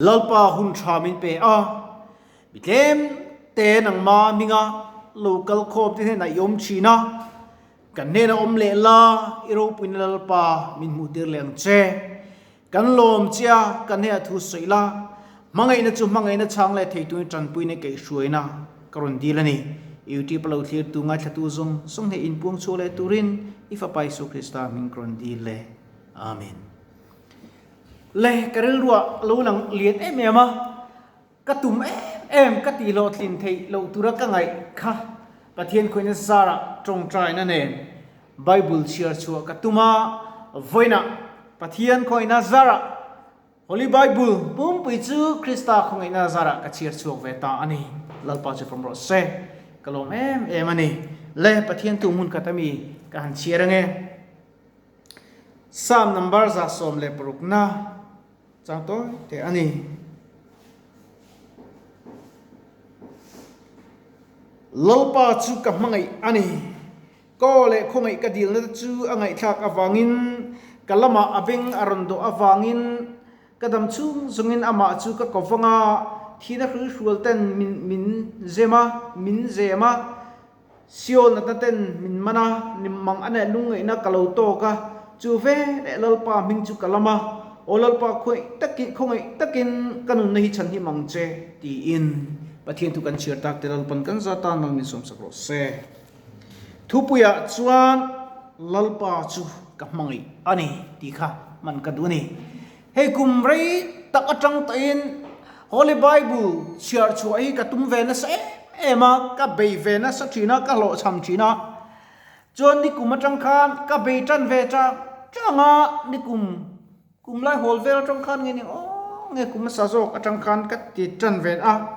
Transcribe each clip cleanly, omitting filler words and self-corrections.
Lalpa hun tha min pe a, mi tlem te nangma hminga lo kal khawm te hnenah i awm thin a, kan hnena awm leh la i ropuina Lalpa min hmuh tir leh ang che. Kan lawm che a, kan hnenah thu sawi la, hmangaihna chu hmangaihna chhang leh thei turin tanpuina kaihhruaina ka rawn dil a ni. Youtube a lo thlirtu ngaithlatu zawng zawng hneh inpuang chhuak leh turin i Fapa Isua Krista hming ka rawn dil leh. Amen. Le ka rilruah lo lang lian em em a, ka tum em em ka tih hlawhtlin theih loh tura ka ngaih kha Pathian khawihna zarah tawngtaina nen Bible chhiar chhuah ka tum a, vawiinah Pathian khawihna zarah Holy Bible pumpui chu Krista khawngaihna zarah ka chhiar chhuak ve ta a ni. Lalpa chu fawm rawh se, ka lawm em em a ni. Le Pathian tu hmun khat ami ka han chhiar ange. Psalm number 116 na chang tawi te a ni. Lalpa chu ka hmangaih a ni. Ka aw leh khawngaih ka dilna te chu a ngaihthlak avangin, ka lamah a beng a rawn dawh avangin, ka dam chhung zawngin amah chu ka ko vang a, thihna hruihrual ten min min zem a, min zem a. Sion natna ten min man a, nim mang a neh lungngaihna ka lo tawk a, chu ve leh Lalpa hming chu ka lam a, Aw Lalpa khawngaih takin khawngaih takin ka nunna hi chhan him ang che, tiin Pathian thu kan chhiar tak te Lalpan kan za tan mal min sawmsak rawh se. Thupuiah chuan Lalpa chu ka hmangaih a ni tih kha hman ka duh a ni. Hei kum rei tak atang tawhin Holy Bible chhiar chhuah hi ka tum ve nasa em em a, ka bei ve nasa thin a, ka hlawhchham thin a. Chuan nikum atang khan ka bei tan ve chang chang a, nikum kum lai hawl vel atang khan nge ni aw nge kum hmasa zawk atang khan ka ti tan ve a.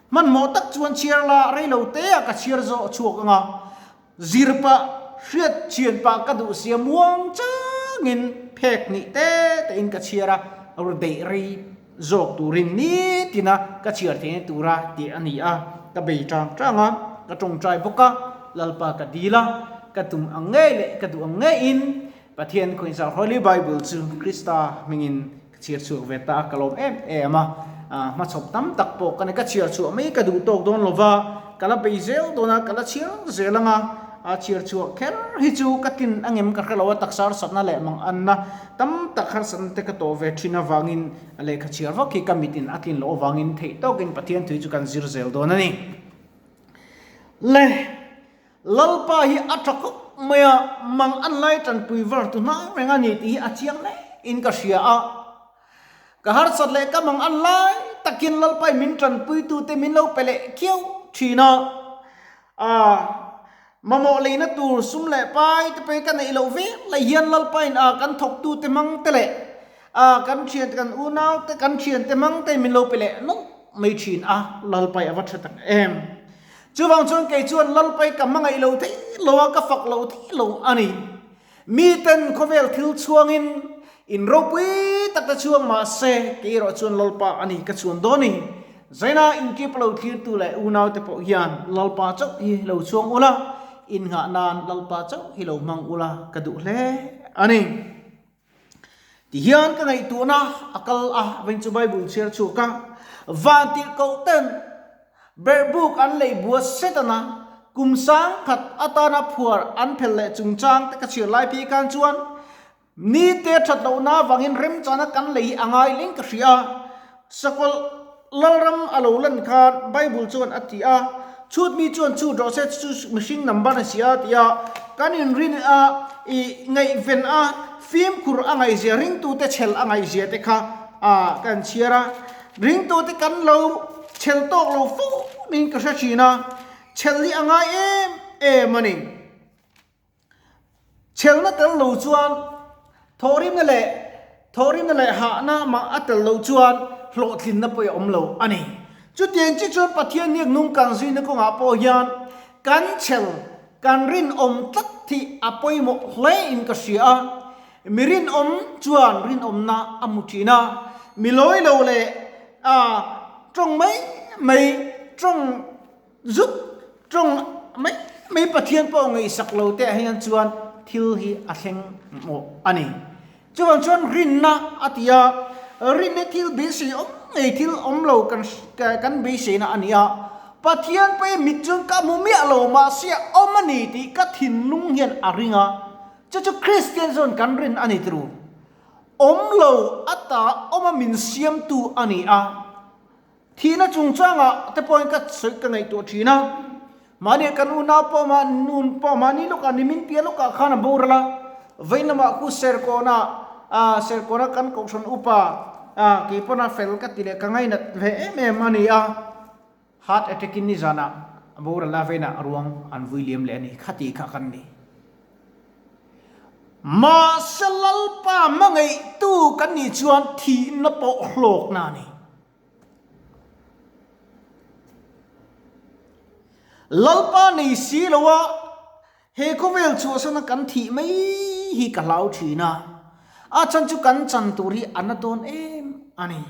Hmanhmawh tak chuan chhiar la rei lo te ah ka chhiar zawh chhuak ang a. Zir pah, hriat thian pah ka duh sia muang changin phek hnih te tein ka chhiar a, ru deih rei zawk turin nitina ka chhiar theihna tura tih a ni a, ka bei tang tang a, ka tawngtai bawk a, Lalpa ka dil a, ka tum ang ngei leh ka duh ang ngeiin Pathian Khawihnzah Holy Bible chu Krista hmingin ka chhiar chhuak ve ta a, ka lawm em em a, hmachhawp tam tak pawh ka nei, ka chhiar chhuah mai ka duh tawk dawn lo va, ka la bei zel dawn a, ka la chhiar zel ang a, a chhiar chhuah kher hi chu ka tlin angem ka hre lo a, taksa harsatna leh mang anna tam tak harsatna te ka tawh ve thin avangin lehkha chhiar vak hi ka mitin a tlin loh avangin theih tawkin Pathian thui chu kan zir zel dawn a ni. Le. Lalpa hi a tha khawp mai a, mang an lai tanpui var tu hnang reng a ni tih hi a chiang hle in ka hria a. Ka harsat leh ka mang an lai takin Lalpa in min tanpui tu te min lo pe leh khiau thin a. Aa, mamawh leina tur sum leh pai te pawh hi ka neih loh vek lai hian Lalpa in aa kan thawk tu te hmang te leh aa kan thian kan unau te kan thian te hmang te min lo pe leh nawlh mai thin a, Lalpa hi a va tha tak em. Chuvang chuan kei chuan Lalpai ka hmangaih lo thei lo a, ka fak lo thei lo a ni. Miten khawvel thil chhuangin in ropui tak te chhuang mah se, kei erawh chuan Lalpa a ni ka chhuan dawn ni. Zaina inkip lo thlirtu leh unaute pawh hian Lalpa chauh hi lo chhuang ula, innghah nan Lalpa chauh hi lo hmang ula ka duh hle a ni. Tihian ka ngaihtuahna a kal a, veng chu Bible chhiar chhuak a, Vantirhkoh ten berhbuk an lei bua Setana kum sang khat atana phuar an phel leh chungchang te ka chhiar lai phei khan chuan nite that lohna avangin remchana kan lei hi a ngai leng ka hria a, Sakawlh Lalram a lo lan khan Bible chuan a ti a, chhut mi chuan chhut rawh se chu mihring number a si a ti a, kan inrin a, i ngaihven a, fimkhur a ngaihzia, ringtute chhel a ngaihzia te kha a kan chhiar a, ringtute kan lo chhel tawk lo fo niin ka hre thin a, chhel hi a ngai em em a ni. Chhelna tel lo chuan thawhrimna leh thawhrimna leh hahna mah a tel loh chuan hlawhtlinna pawh a awm lo a ni. Chutiang chi chuan Pathian hniak nung kan zuina kawngah pawh hian kan chhel, kan rinawm tlat hi a pawimawh hle in ka hria a. Mi rinawm chuan rinawmna a hmu thin a, mi lawi lo leh a tawng mai mai tawng Zuk tawng mai mai Pathian pawh ngaihsak lo te ah hian chuan thil hi a thleng mawh a ni. Chuvang chuan rinna a ti a, rinna thil beisei awm ngei thil awm lo kan kan beiseina a ni a. Pathian pawhin mit chuan ka hmu miah lo mahse a awm a ni tih ka thinlung hian a ring a, chu chu Kristian chuan kan rin a ni turu. Awm lo ata awma min siamtu a ni a. Thihna chungchangah te pawhin ka sawi ka ngaihtuah thin a, mahni kan unau pawh mah nun pawh mahni lawkah nimin piah lawkah khan a boral a, vawiin lamah khu Serkawna ah Serkawna kan kohhran upa ah keipawna fel ka ti leh ka ngainat ve em em a ni a, heart attack in nizanah a boral a vawiinah ruang an vui liam leh a ni, khati kha kan ni. Mahse Lalpa hmangaihtu kan nih chuan thihna pawh hlawkna a ni. Lalpa nei si lo a, he khawvel chhuahsana kan thih mai hi ka hlau thin a, a chhan chu kan chan tur hi a na dawn em a ni.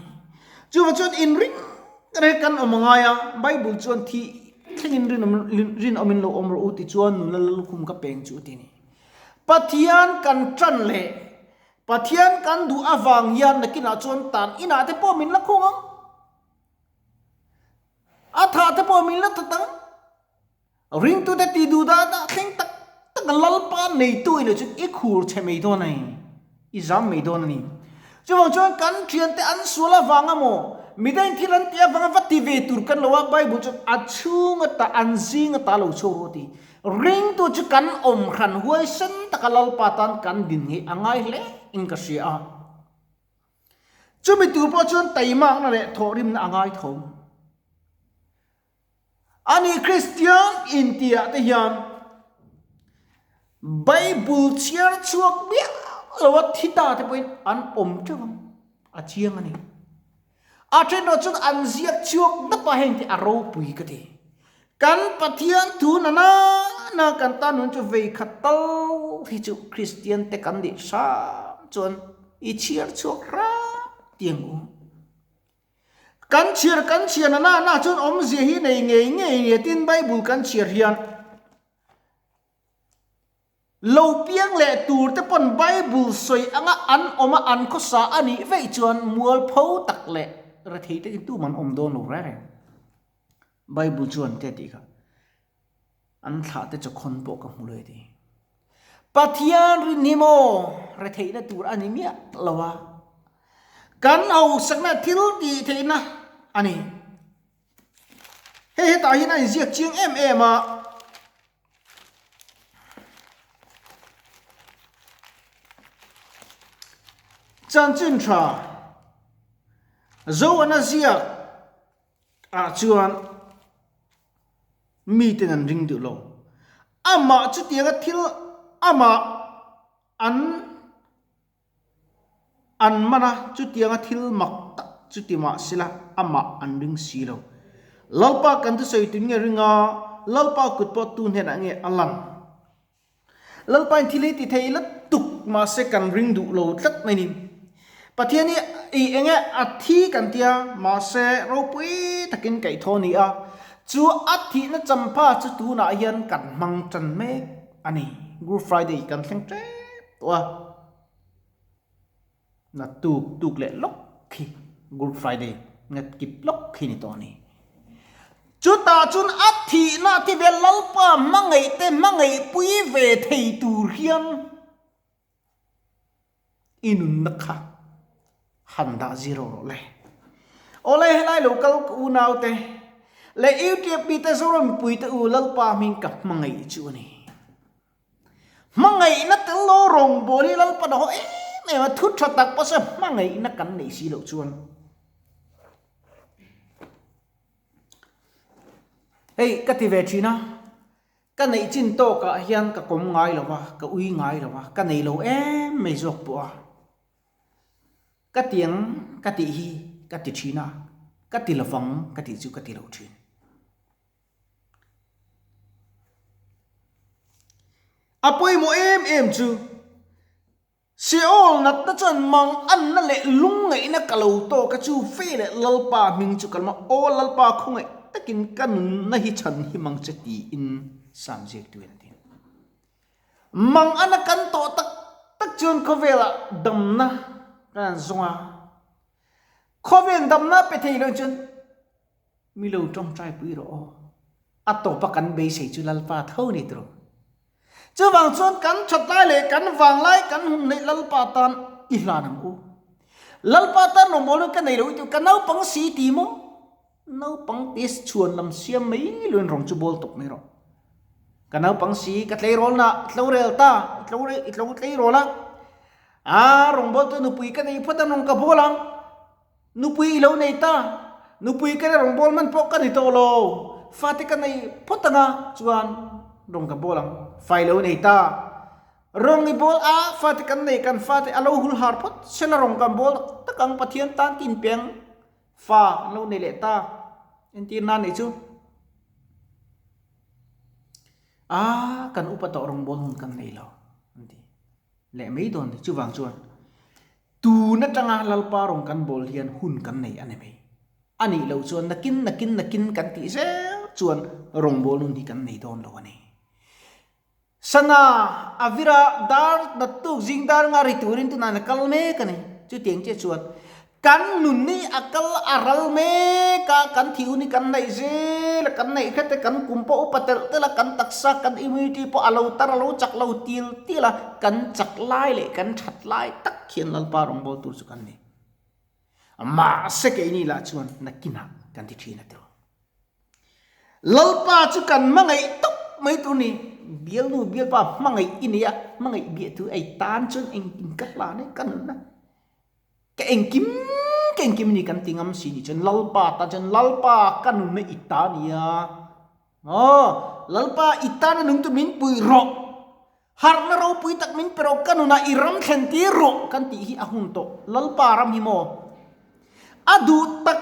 Chuvang chuan inring reng kan awm a ngai a, Bible chuan thih thlengin rinawmin lo awm rawh u tichuan nula lallukhum ka peng chu a ti a ni. Pathian kan tan leh Pathian kan duh avang hian nakinah chuan tan inah te pawh min la khung ang. A thah te pawh min la that ang. Ringtute ti duh dah dah thleng tak tak a Lalpa neitu ilo chuan i khur chhe mai dawn a ni. I zam mai dawn a ni. Chuvang chuan kan thiante an sual avang emaw, midang thil an tih avanga va ti ve tur kan lo a, Bible chuan a chhung ata an zing ata lo chhuak rawh a ti. Ringtu chu kan awm hran huaisen taka Lalpa tan kan din hi a ngai hle in ka hria a. Chumi tur pawh chuan taimakna leh thawhrimna a ngai tho. Ani Kristian intiah te hian Bible chhiar chhuak miah lo a thi ta te pawhin an awm teuh ang, a chiang a ni. A then erawh chuan an ziak chhuak dap a heng te a ropui ka ti. Kan Pathian thu na na na kan tan hun chu vei khat tal hi chu Kristian te kan nih hram chuan i chhiar chhuak hram tiang u. Kan chhiar kan chhiar na na na chuan awmzia hi nei ngei ngei nia tin Bible kan chhiar hian Lo piang leh tur te pawn Bible sawi anga an awm a an khawsa a nih veih chuan mualpho tak leh rethei takin tum an awm dawn lo reng reng. Bible chuan te tih kha an thlah te chawkhawn pawh ka hmu lo e ti. Pathian rin hi maw retheihna tur a ni miah lo a, kan hausakna thil tih theihna a ni. Hei hetah hian a inziak chiang em em a. Chanchin tha Zoana ziak ah chuan miten an ring duh lo. Amah chutianga thil amah an An man a, chutianga thil mak tak chu ti mah sela amah an ring si lo. Lalpa kan thusawi tun nge ring a, Lalpa kut pawh tu hnenah nge a lang? Lalpain thil hi ti thei la tuk mahse kan ring duh lo tlat mai ni. Pathian hi i enge a thi kan tia mahse ropui takin kaihthawh a ni a, chu a thihna champha chu tunah hian kan hmang tan mek a ni. Good Friday kan thleng tep tawh a. Na tuk tuk leh lawk khi Good Friday ngat kip lawk khi ni tawh a ni. Chutah chuan a thihna a thi ve Lalpa hmangaih te hmangaih pui ve thei tur hian i nunna kha han dah zero rawh le. Awle helai lo kal ka unau te leh UTFP te Zoram mipui te u Lalpa hming ka hmangaih chu a ni. Hmangaihna tel lo rawngbâwl hi Lalpan a haw em em a, thu tha tak pawh se hmangaihna kan neih si loh chuan. Hei ka ti ve thin a, ka neih chin tawkah hian ka kawm ngai lo va, ka ui ngai lo va, ka nei lo em mai zawk pawh a. Ka tiang ka tih hi ka ti thin a, ka ti lovang ka tih chu ka ti lo thin. A pawimawh em em chu Seol natna chuan mang anna leh lungngaihna ka lo tawk a chu fe leh Lalpa hming chu ka lawm a, Aw Lalpa khawngaih takin ka nunna hi chhan him ang che tiin Sam ziaktu hian a ti. Mang ana kan tawh tak tak chuan khawvelah damna kan han zawng a. Khawvel damna pe thei lo chuan mi lo tawngtai pui rawh aw. A tawpa kan beisei chu Lalpa tho ni tur. Chuvang chuan kan that lai leh kan vang lai kan hun neih Lalpa tan i hlan ang u. Lalpa tan rawngbawlna ka nei lo i tih ka naupang si ti maw? Naupang test chhuan lam siam mai luin rawng chu bawl tawp mai rawh. Ka naupang si ka tleirawl na tlo rel ta i tlo i tlo tleirawl a. Aa rawngbawltu nupui ka nei phawt a rawng ka bawl ang. Nupui i lo nei ta, nupui ka nei rawngbâwl man pawh ka ni tawh lo, fate ka nei phawt ang a, chuan rawng ka bâwl ang, fa i lo nei ta, rawng i bâwl a, fate kan nei, kan fate a lo hul har phawt sela rawng kan bâwl tak tak ang, Pathian tan ka inpe ang, fa an lo nei leh ta, entir nan nih chu. A, kan upa tawh rawngbâwl hun kan nei lo, an ti leh mai dawn ni, chuvang chuan Tun atanga Lalpa rawn kan bawl hian hun kan nei a ni mai. A nih loh chuan nakin nakin nakin kan tih zel chuan rawngbâwl nun hi kan nei dawn lo a ni. Sana a vira dar nattuk zing dar nga ri turin tunah a kal mek a ni. Chutiang chiah chuan kan nun hi a kal a ral mek a, kan thih hun hi kan neih zel a, kan neih hret a, kan kum pawh upa telh telh a, kan taksa kan immunity pawh a lo tar a lo chak lo til til a, Kan chak lai leh kan that lai tak hian Lalpa rawngbâwl tur chu kan ni. Mahse keini lah chuan nakinah kan ti thin a tilo. Lalpa chu kan hmangaih tawp mai tur ni. Bialnu bialpa hmangaih i nei a, hmangaih biah thu ei tan chuan engkim ka hlan e, ka nunna. Ka engkim ka engkim ni kan ti ngam si ni chuan Lalpa tan chuan Lalpa ka nunna i ta nia. Aw, Lalpa i tana nung chu min pui rawh. Harhna ropui tak min pe rawh, ka nunah i ram thlen tir rawh kan tih hi a hun tawh. Lalpa ram hi maw? A duh tak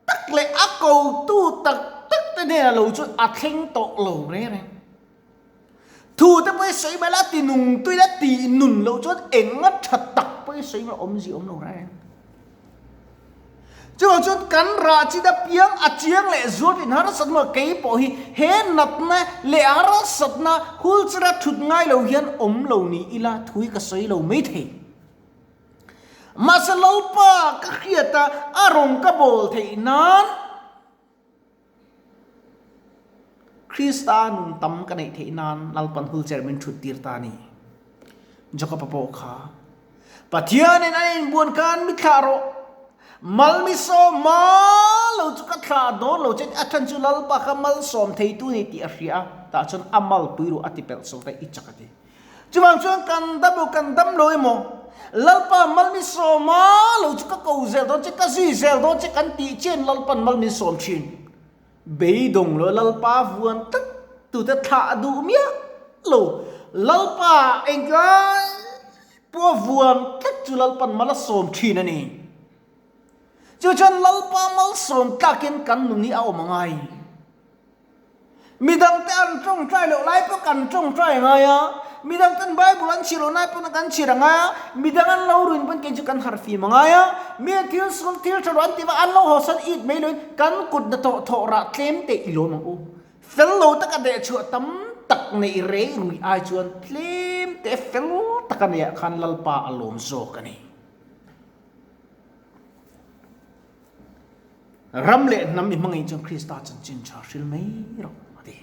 tak leh a kotu tak tak te hnenah lo chuan a thleng tawh lo reng reng. Thu te pawh hi sawi mai la, a ti nung tui la, ti nun loh chuan enga tha tak pawh hi sawi mai awmzia awm lo reng. Chuvang chuan kan rah chin apiang a chiang leh zual thin harsatna kei pawh hi he natna leh harsatna hulchera thut ngai lo hian awm lo ni ila thu hi ka sawi lo mai thei. Mahse Lalpa ka hriat a, a rawn ka bawl theih nan Krista nun tam ka neih theih nan Lalpan hulcher min thut tir ta a ni. Jakob-a pawh kha Pathianin a inbuan khan mi thlah rawh, malmisawm ma lo chu ka thlah dawn lo che a chhan chu Lalpa kha malsawm theitu ni tih a hria a, tah chuan a malpui ruh a ti pelh sawt a, i chak a ti. Chuvang chuan kan dam lo, kan dam lo emaw, Lalpa malmisawm ma lo chu ka ko zel dawn che, ka zui zel dawn che kan tih chian Lalpan malminsawm thin. Beidawng lo Lalpa vuan tlat tute thlah duh miah lo. Lalpa engtlai pawh vuan tlat chu Lalpan mal a sawm thin a ni. Chu chuan Lalpa malsawm tlakin kan nun hi a awm a ngai. Midangte an tawngtai loh lai pawh kan tawngtai a ngai a, midangten Bible an chhiar loh lai pawh kan chhiar a ngai a, midang an lo rin pawn kei chu kan harh fim a ngai a, mi an thil sual thil tha lo an ti va an lo hawsan it mai loin kan kut na tawh thawh rah tlem te i lawm ang u. Fel lo taka deh chhuah tam tak neih rei rui ai chuan tlem te fel taka neih ah khan Lalpa a lawm zawk a ni. Ram leh hnam i hmangaih chuan Krista chanchin tha hril mai rawh a ti.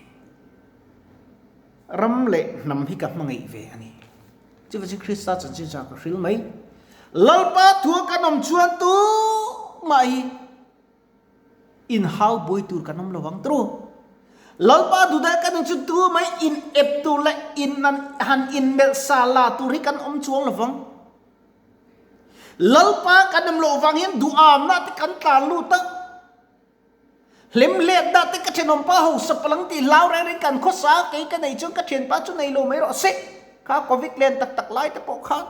Ram leh hnam hi ka hmangaih ve a ni. Chuvang chu Krista chanchin tha ka hril mai. Lalpa thua kan awm chuan tumah hi inhau buai tur kan awm lo ang tru. Lalpa duhdan kan awm chu tumah hi in ep tur leh in han inmelh sa la tur hi kan awm chuang lo vang. Lalpa kan awm loh vang hian duhamna te kan tlan lut a, hlemhletna te ka thenawmpa hausa palang tih hlau reng reng kan khawsa a, kei ka nei chuan ka thianpa chu nei lo mai rawh se, kha covid len tak tak lai te pawh khan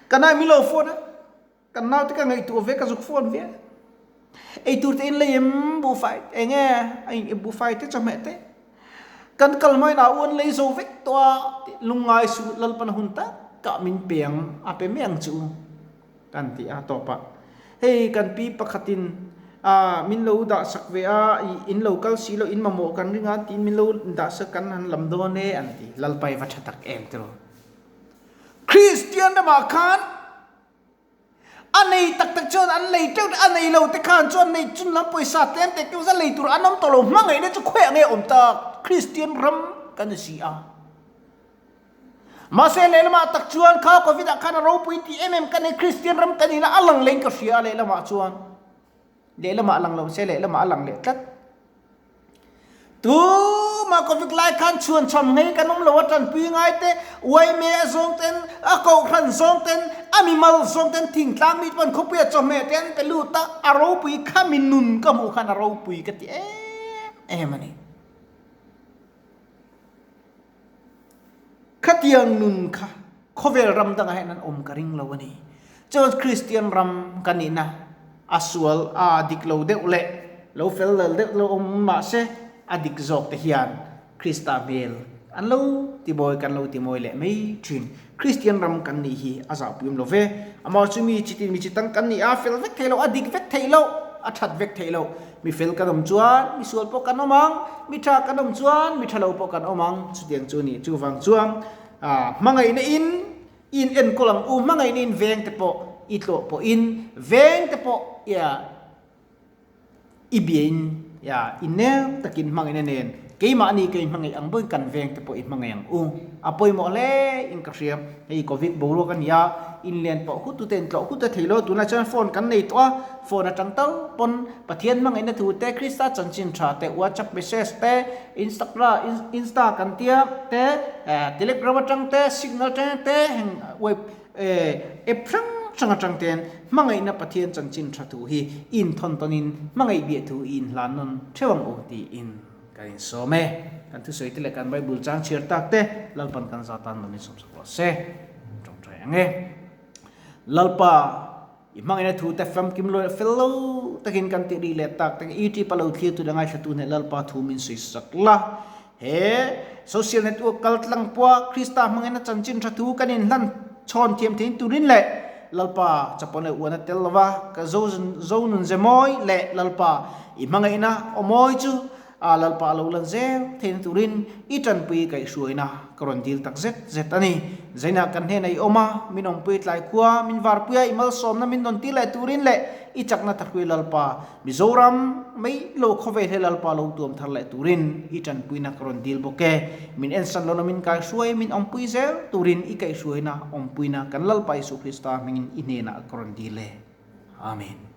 ka nai min lo phone a, kan naute ka ngaihtuah ve ka zuk phone ve a, eitur te in lei em buhfai eng nge a in buhfai te chawhmeh te. Kan kal hmain ah uan lei zo vek tawh a, lungngai suh Lalpan hun tak ah min pe ang, a pe mai ang chu kan ti a tawp ah. Hei kan pi pakhatin ah min lo dah sak ve a, in lo kal si lo in mamawh kan ring a tiin min lo dah sak kan han lam dawn e an ti, Lalpa i va tha tak em tiraw. Kristian ramah khan. A nei tak tak chuan an lei teuh a nei lo te khan chuan nei chun lam pawisa tlem tek tek zat lei tur an awm tawh lo hmangaihna chu khawiah nge awm tak Kristian ram kan ni si a. Mahse lehlamah tak chuan kha Covid ah khan a ropui tih em em ka nei Kristian ram kan nihna a lang leh in ka hria a lehlamah chuan lehlamah a lang lo se lehlamah a lang leh tlat. Tuma Covid lai khan chhuan cham ngei kan awm lo a tanpui ngai te, uaime a zawng ten, a kohhran zawng ten, a mimal zawng ten thingtlang mi pawn khawpui a chawhmeh te an pe lut a, a ropui kha mi nun ka hmuh khan a ropui ka ti em em a ni. Khatiang nun kha khawvel ram dangah hian an awm ka ring lo a ni. Chuan Kristian ram ka nihna a sual a dik lo deuh leh lo fel lel deuh lo awm mahse a dik zawk te hian Krista hmel an lo timawi kan lo timawi leh mai thin. Kristian ram kan nih hi a zahpuiawm lo ve. Amah chu mi chitin mi chitang kan ni a, fel vek thei lo, a dik vek theih loh, a that vek theih loh. Mi fel kan awm chuan mi sual pawh kan awm ang, mi tha kan awm chuan mi tha lo pawh kan awm ang, chutiang chu a ni. Chuvang chuan hmangaihna in in enkawl ang u, hmangaihna in veng te pawh i tlawh pawhin veng te pawh i biain i nel takin hmangaihna nen keimahni ka inhmangaih ang bawkin kan veng te pawh i hmangaih ang u. A pawimawh hle in ka hria. Hei Covid boruak a ni a, inlen pawh hut tute intlawh hut a thei lo a, tunah chuan phone kan nei tawh a, phone atang tal pawn Pathian hmangaihna thu te, Krista chanchin tha te, WhatsApp message te, Instagra Insta kan tia te, Telegram atang te, Signal atang te, heng web app hrang hrang atang ten hmangaihna Pathian chanchin tha thu hi inthawn tawnin hmangaih biah thu i inhlan nawn theuh ang u tiin. Kan insawm e. Kan thusawi te leh kan Bible chang chhiar tak te Lalpan kan za tan mawni sawm sak rawh se. Tawngtai ang e. Lalpa, i hmangaihna thu te famkim lo leh fel lo takin kan tih ri leh tak te i ṭipa lo thlir tu leh ngaithlatu hneh Lalpa thu min sawi sak la. He social network kal tlang pawha Krista hmangaihna chanchin tha thu kan inhlan chhawn thiam thein turin leh Lalpa chapon leh uana tel lova ka zo zo nun ze mawi leh Lalpa i hmangaihna aw mawi chu a Lalpa a lo lan zel theihna turin i tanpui kaihhruaina ka rawn dil tak zet zet a ni. Zainah kan hnenah i awm a, min awmpui tlai khua, min varpui a, i malsawmna min rawn ti leh turin leh i chakna thahrui Lalpa Mizoram mai lo khawvel he Lalpa lo tuam thar leh turin i tanpuina ka rawn dil bawk e. Min ensan lo na min kaihruai, min awmpui zel turin i kaihruaina awmpuina kan Lalpa Isu Krista hmingin i hnenah ka rawn dil e. Amen.